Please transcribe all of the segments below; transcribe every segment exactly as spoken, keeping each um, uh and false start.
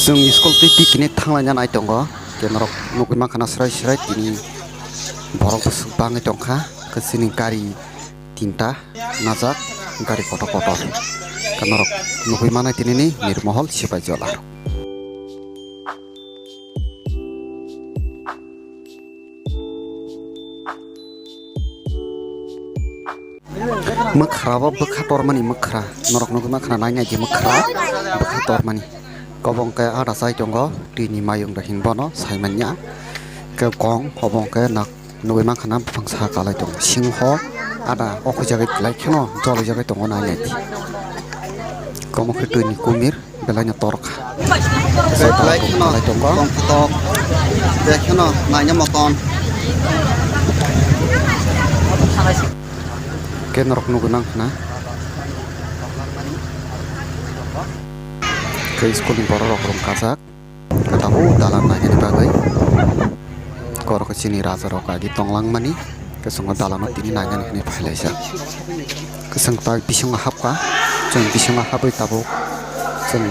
Chwng school twi picnic thanglaina nai tongo. Ke norok nugwi mankha na srai srai tini borok bwswk bangwi tongkha. Ke chini gari tinta najak, gari kotor kotor. Ke norok nugwi manai tinini Nirmohol Sipaijala. Mwkhra bo bwkha tormani mwkhra. Norok nugwi mankha na nainai di mwkhra bwkha tormani. Obo hwnkhe ada chai tongo, twi ni mayung da hin bono sai manya. Khe kong obo hwnkhe nak nugwi mankha na buphang saka lai tongo. Singho ada okhujagwi lai kheno jolijagwi tongo nainai di. Omo khe twi ni kumir. Belai no torkha. Belai kheno tongkha tok. Belai kheno naina moton. Ke norok nugwi mankha na. Ke school ni borok rok rung kajak. Tabuk dalan nainani bagwi. Korok chini raja rok agi tonglang mani. Kwchwng o dalano tini nainani hwnwi phailaijak. Kwchwng ta bisingo hapkha, chwng bisingo hapwi tabuk chwng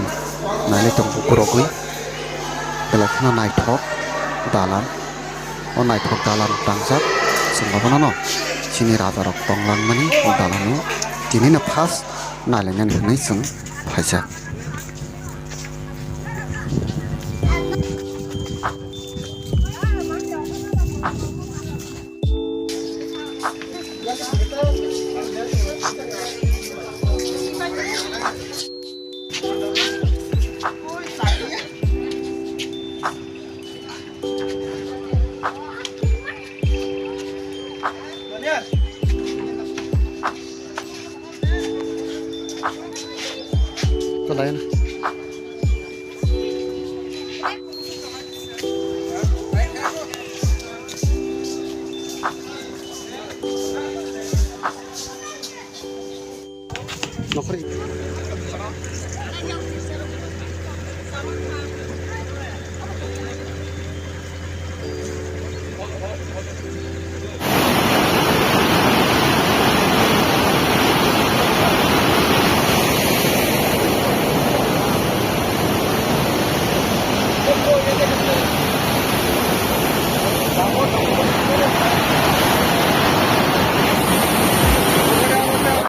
nailai tongo ukurogwi. Belai kheno naithok dalan. O naithok dalan tangjak chwng abono no chini raja rok tong langmani o dalano tinino first nailainani hwnwi chwng phaijak. Nokhrwi.